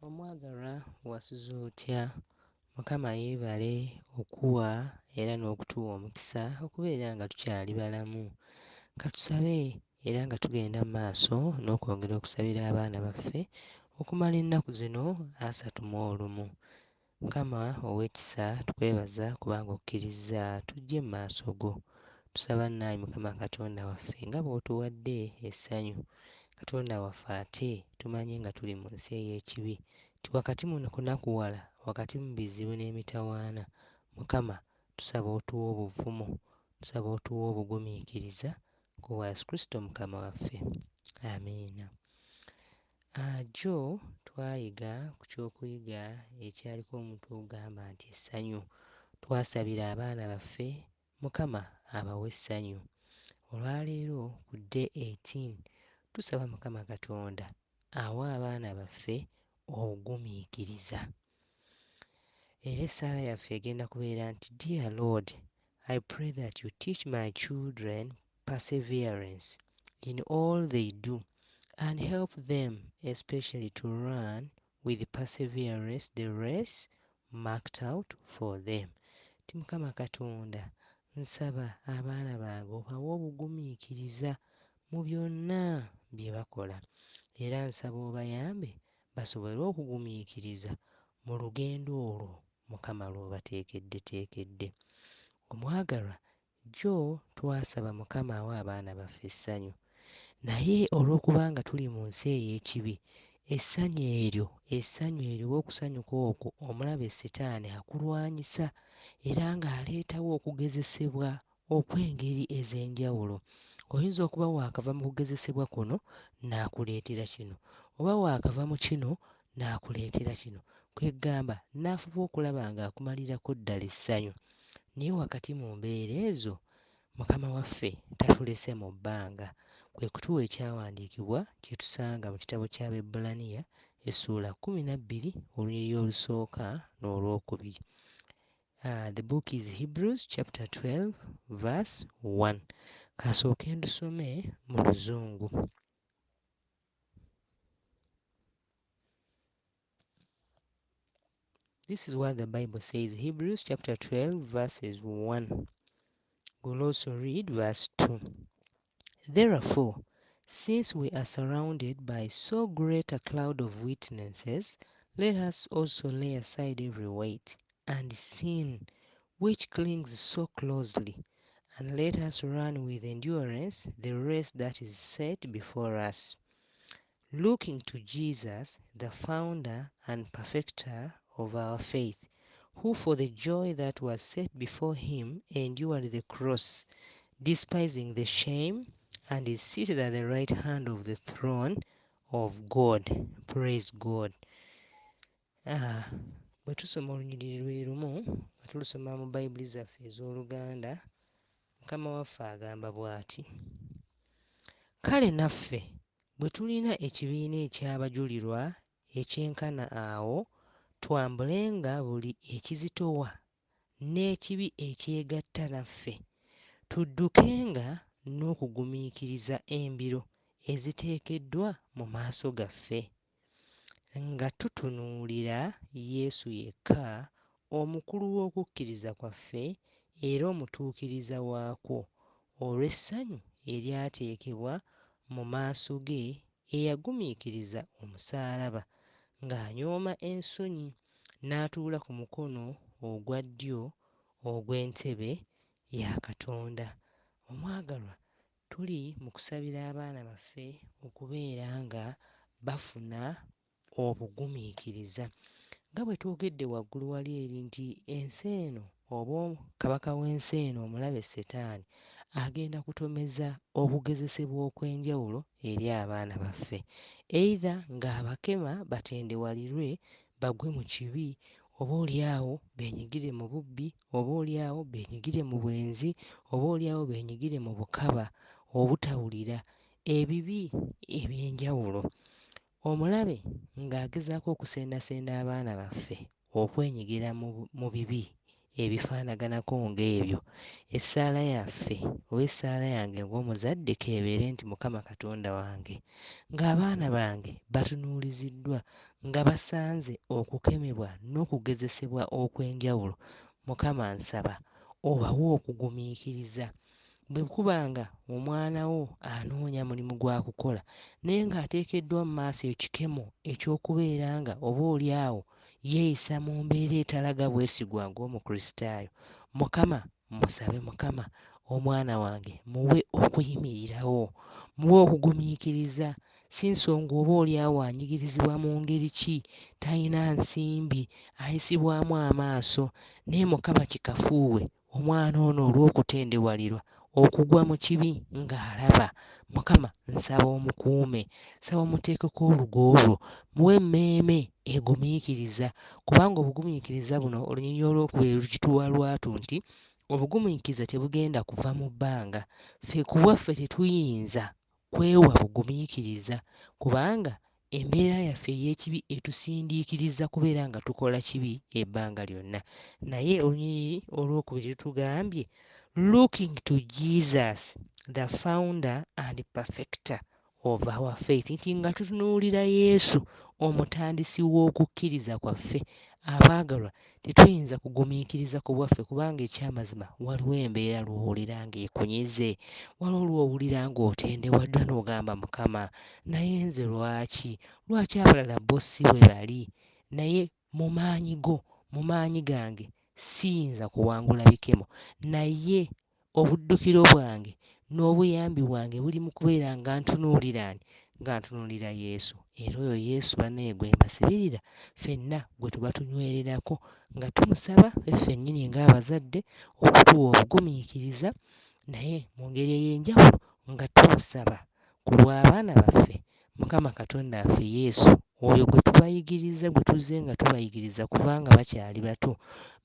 Omwagalwa wasuze otya? Mukama yeebale okkuwa era n'okutuwa omukisa okubeera nga tukyali balamu. Ka tusabe era nga tugenda mmaaso n'okwongera okusabira abaana baffe okumala ennaku zino 31. Mukama ow'ekisa tukwebaza kubanga okkirizza tujje mmaaso go. Tusaba nno ayi Mukama Katonda waffe nga bw'otuwadde essanyu, Katonda waffe ate tumanye nga tuli mu nsi ey'ekibi nti wakati mu kunakuwala, wakati mu bizibu n'emitawaana, Mukama tusaba otuwe obuvumu, tusaba otuwe obugumiikiriza ku bwa Yesu Kristo Mukama waffe. Amiina. Jjo twayiga ku ky'okuyiga ekyaliko omutwe ogugamba nti essanyu. Twasabira abaana baffe Mukama abawe essanyu. Olwaleero ku day 18 tusaba Mukama Katonda awe abaana baffe obugumiikiriza. Era essaala yaffe egenda kubeera nti Dear Lord, I pray that you teach my children perseverance in all they do and help them especially to run with perseverance the race marked out for them. Nti Mukama Katonda nsaba abaana bange obawe obugumiikiriza mu byonna bye bakola era nsaba obayambe basobole okugumiikiriza mu lugendo olwo Mukama lw'obateekeddeteekedde. Omwagalwa jjo twasaba Mukama awe abaana baffe essanyu naye olw'okubanga tuli mu nsi ey'ekibi essanyu eryo essanyu eryo oba okusanyuka okwo omulabe Setaani akulwanyisa era ng'aleetawo okugezesebwa okw'engeri ez'enjawulo. Oyinza okuba waakava mu kugezesebwa kuno n'akuleetera kino oba waakava mu kino n'akuleetera kino. Kwe ggamba n'afuba okulaba ng'akumalirako ddala essanyu. Naye wakati mu mbeera ezo Mukama waffe tatulese mu bbanga kwe kutuwa ekyawandiikibwa kye tusanga mu kitabo ky'Abaebbulaniya essuula 12 olunyiriri olusooka n'olwokubiri. The book is Hebrews chapter 12 verse 1. Ka nsooke ndusome mu Luzungu. This is what the Bible says, Hebrews chapter 12 verses 1. We'll also read verse 2. Therefore, since we are surrounded by so great a cloud of witnesses, let us also lay aside every weight and sin which clings so closely, and let us run with endurance the race that is set before us, looking to Jesus, the founder and perfecter of our faith, who for the joy that was set before him endured the cross, despising the shame, and is seated at the right hand of the throne of God. Praise God. Bwe tusoma olunyiriri lwe lumu nga tulusoma mu Bayibuli zaffe ez'Oluganda, Mukama waffe agamba bw'ati: Kale naffe bwe tulina ekibiina eky'abajulirwa ekyenkana awo, twambulenga buli ekizitowa n'ekibi ekyegatta naffe, tuddukenga n'okugumiikiriza embiro eziteekeddwa mu maaso gaffe, nga tutunuulira Yesu yekka, omukulu w'okukkiriza kwaffe era omutuukiriza waakwo, olw'essanyu eryateekebwa mu maaso ge eyagumiikiriza omusaalaba, ng'anyooma ensonyi, n'atuula ku mukono ogwa ddyo ogw'entebe ya Katonda. Omwagalwa tuli mu kusabira abaana baffe okubeera nga bafuna obugumiikiriza. Nga bwe twogedde waggulu wali eri nti ensi eno oba kabaka w'ensi eno omulabe Setaani agenda kutomeza okugezesebwa okw'enjawulo eri abaana baffe. Either ng'abakema batendewalirwe bagwe mu kibi oboolyawo beenyigire mu bubbi, oboolyawo beenyigire mu bwenzi, oboolyawo beenyigire mu bukaba, obutawulira, ebibi eby'enjawulo. Omulabe ng'agezaako okusendasenda abaana baffe okwenyigira mu bibi ebifaanaganako ng'ebyo. Essaala yaffe oba essaala yange ng'omuzadde k'ebeere nti, Mukama Katonda wange, ng'abaana bange batunuuliziddwa, nga basanze okukemebwa n'okugezesebwa okw'enjawulo, Mukama nsaba obawe okugumiikiriza. Bwe kuba nga omwana wo anoonya mulimu gwa kukola naye ng'ateekeddwa mu maaso ekikemo eky'okubeera nga oboolyawo yeeyisa mu mbeera etalaga bwesigwa ng'Omukristaayo, Mukama musabe, Mukama omwana wange muwe okuyimirirawo, muwe okugumiikiriza. Si nsonga oba oli awo anyigirizibwa mu ngeri ki, talina nsimbi, ayisibwamu amaaso, naye Mukama kikafuuwe omwana ono olw'okutendewalirwa okugwa mu kibi ng'alaba. Mukama nsaba omukuume, nsaba omuteekeko olugo lwo, muwe emmeeme egumiikiriza, kubanga obugumiikiriza buno olunyiriri olwokubiri lukituwa lwatu nti obugumiikiriza tebugenda kuva mu bbanga. Ffe ku bwaffe tetuyinza kwewa bugumiikiriza kubanga embeera yaffe ey'ekibi etusindiikiriza kubeera nga tukola kibi ebbanga lyonna. Naye olunyiriri olwokubiri lutugambye, "Looking to Jesus, the founder and perfecter of our faith," nti nga tutunuulira Yesu omutandisi w'okukkiriza kwaffe. Abaagalwa, tetuyinza kugumiikiriza ku bwaffe kubanga ekyamazima waliwo embeera lw'owulira ng'ekunyize, waliwo lw'owulira ng'otendewaddwa n'ogamba, Mukama, naye nze lwaki? Lwaki abalala bo si bwe bali? Naye mu maanyi go, mu maanyi gange siyinza kuwangula bikemo, naye obuddukiro bwange n'obuyambi bwange buli mu kubeera nga ntunuulira ani? Nga ntunuulira Yesu. Era oyo Yesu bannaye gwe mbasibirira ffenna gwe tuba tunywererako nga tumusaba ffe ffennyini ng'abazadde okutuwa obugumiikiriza, naye mu ngeri ey'enjawulo nga tumusaba ku lw'abaana baffe, Mukama Katonda waffe Yesu oyo gwe tubayigiriza, gwe tuzze nga tubayigiriza kuva nga bakyali bato,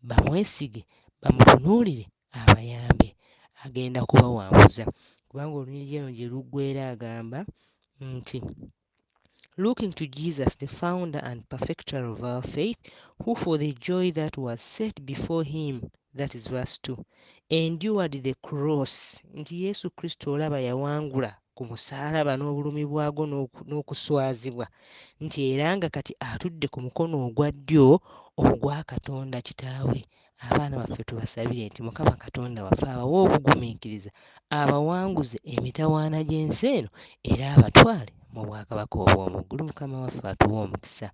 bamwesige, bamutunuulire abayambe, agenda kubawanguza. Kubanga olunyiriri eno gye luggweera agamba nti, "Looking to Jesus, the founder and perfecter of our faith, who for the joy that was set before him," that is verse 2, "endured the cross," nti Yesu Kristo olaba yawangula ku musaalaba n'obulumi bwagwo n'okuswazibwa, nti era nga kati atudde ku mukono ogwa ddyo ogwa Katonda Kitaawe. Abaana baffe tubasabire nti Mukama Katonda waffe abawe obugumiikiriza, abawanguze emitawaana gy'ensi eno era abatwale mu bwakabaka obw'omu ggulu. Mukama waffe atuwe omukisa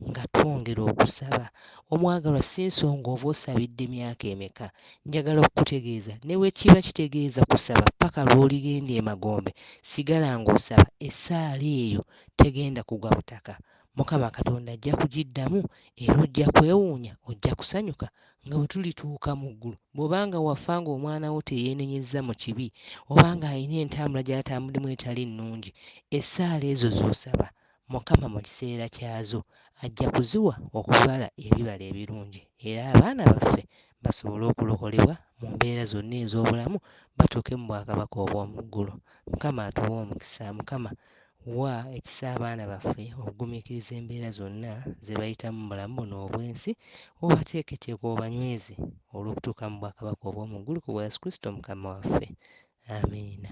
nga twongera okusaba. Omwagalwa, si nsonga oba osabidde myaka emeka, njagala okukutegeeza ne bwe kiba kitegeeza kusaba ppaka lw'oligenda emagombe, sigala ng'osaba, essaala eyo tegenda kugwa butaka. Mukama Katonda ajja kugiddamu era ojja kwewuunya, ojja kusanyuka nga bwe tulituuka mu ggulu. Bw'oba nga wafa ng'omwana wo teyeenenyezza mu kibi oba ng'alina entambula gy'atambuddemu etali nnungi, essaala ezo z'osaba Mukama mu kiseera kyazo ajja kuziwa okubala ebibala ebirungi era abaana baffe basobole okulokolebwa mu mbeera zonna ez'obulamu batuuke mu bwakabaka obw'omu ggulu. Mukama atuwe omukisa. Mukama wa ekisa abaana baffe okugumiikiriza embeera zonna ze bayitamu mu bulamu buno obw'ensi, obateeketeeke obanyweze olw'okutuuka mu bwakabaka obw'omu ggulu ku bwa Yesu Kristo Mukama waffe. Amiina.